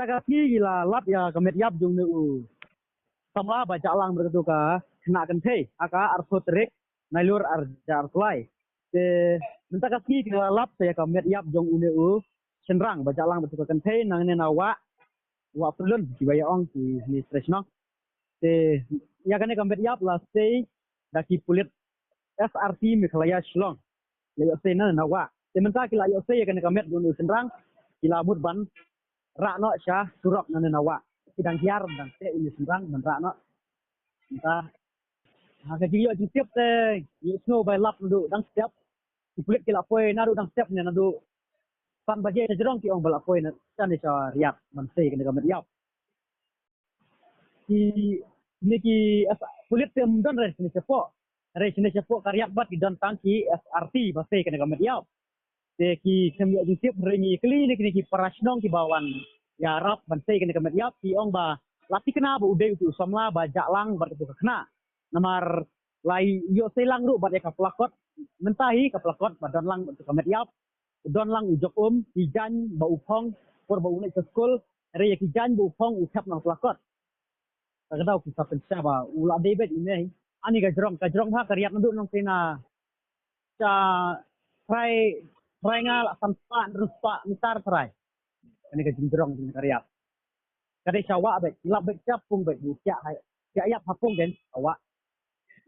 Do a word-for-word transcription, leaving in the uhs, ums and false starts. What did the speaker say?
Ka sngi ki la lap ïa ka met ïap jong une u samla ba jah lang bad katu ka khynnah kynthei ha ka arphew tarik Nailur arhajar arphew lai. Te mynta ka sngi ki la lap sa ïa ka met ïap jong une u shynrang ba jah lang bad katu ka kynthei nangne na wah, wah Pyllun kiba ïa ong ki ni Shrek Shnong. Te ïa kane ka met ïap la sei da ki pulit S R T Meghalaya Shillong. La ïoh sei na na wah. Te mynta ki la ïoh sei ïa kane ka met jong une u shynrang, ki la mut ban rah noh sha surok nangne na wah. Ki dang hiar dang teh une u shynrang ban rah noh. Mynta ha ka jingïoh jingtip te ïohsngew ba lap naduh dang step. Ki pulit ki la poi naduh dang step ne naduh san baje sha jrong ki ong ba la poi na shane sha Raiad ban sei kane ka met ïap. Ki ne ki pulit te ym don re shane shapoh. Re shane shapoh ka Raiad bad ki don tang ki S R T ba sei kane ka met ïap. Te ki khlem ïoh jingtip re ngi kylli ne kine ki para shnong kiba wan ïarap ban sei kane ka met ïap ki ong ba la thikna ba u dei utu u samla ba jah lang bad katu ka khynnah. Namar la ïoh sei lang ruh bad ïa ka plakot. Mynta hi ka plakot ba don lang bad katu ka met ïap. Don lang u jok um, ki jaiñ ba u phong por ba u leit sha skul. Re ïa ki jaiñ ba u phong u thep na ka plakot. Ka daw ki sa pynshai ba u la dei bad ine hi. Ani ka jrong, ka jrong ha ka Raiad naduh nongkena sha trai, trai nga la san spah hynriew spah mitar trai. Kane ka jingjrong jong ka Raiad. Ka dei sha wah bad lap bad sha pung bad bu sha hai. Sha ïap ha pung den sha wah.